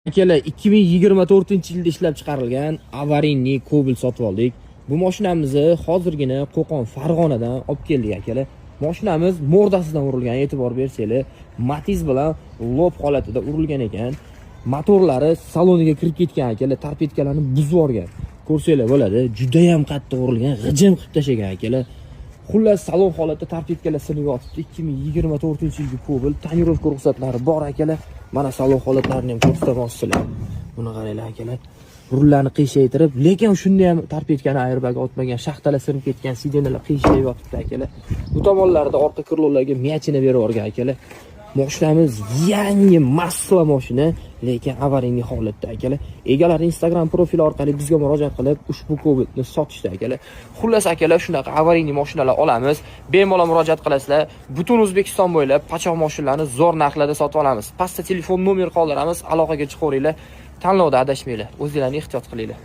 Akalar, 2024-yilda ishlab chiqarilgan аварийный Cobalt sotib oldik. Bu mashinamizni hozirgina Qo'qon, Farg'onadan olib keldik, akalar. Mashinamiz морда sidan urilgan, e'tibor bersanglar, Matiz bilan lоб holatida urilgan ekan. Motorlari saloniga kirib ketgan, akalar, торпедка larni buzib yuborgan. Ko'rsanglar bo'ladi, juda ham qattiq urilgan, g'ijim qilib tashlagan, akalar. Xullas, salon holatda торпедка lar sinib yotibdi. 2024-yilgi Cobalt, тонировка ruxsatlari bor, akalar. Mana, salon holatlarini ham ko'rsataman sizlarga. Buni qaranglar, akalar. Rullarni qiyshaytirib, lekin shunda ham торпедка ni airbag otmagan, shaxtalar sinib ketgan, сиденья lar qiyshayib yotibdi, akalar. Bu tomonlarida orqa крыло larga вмятина berib yuborgan, akalar. Mashinamiz yangi масло mashina, lekin аварийный holatda, akalar. Egalari Instagram profili orqali bizga murojaat qilib, ushbu Cobaltni sotishdi, akalar. Xullas, akalar, shunaqa аварийный mashinalar olamiz. Bemalol murojaat qilasizlar. Butun O'zbekiston bo'ylab pachoq mashinalarni zo'r narxlarda sotib olamiz. Pastda telefon nomer qoldiramiz, aloqaga chiqaveringlar. Tanlovda adashmanglar. O'zinglarni ehtiyot qilinglar.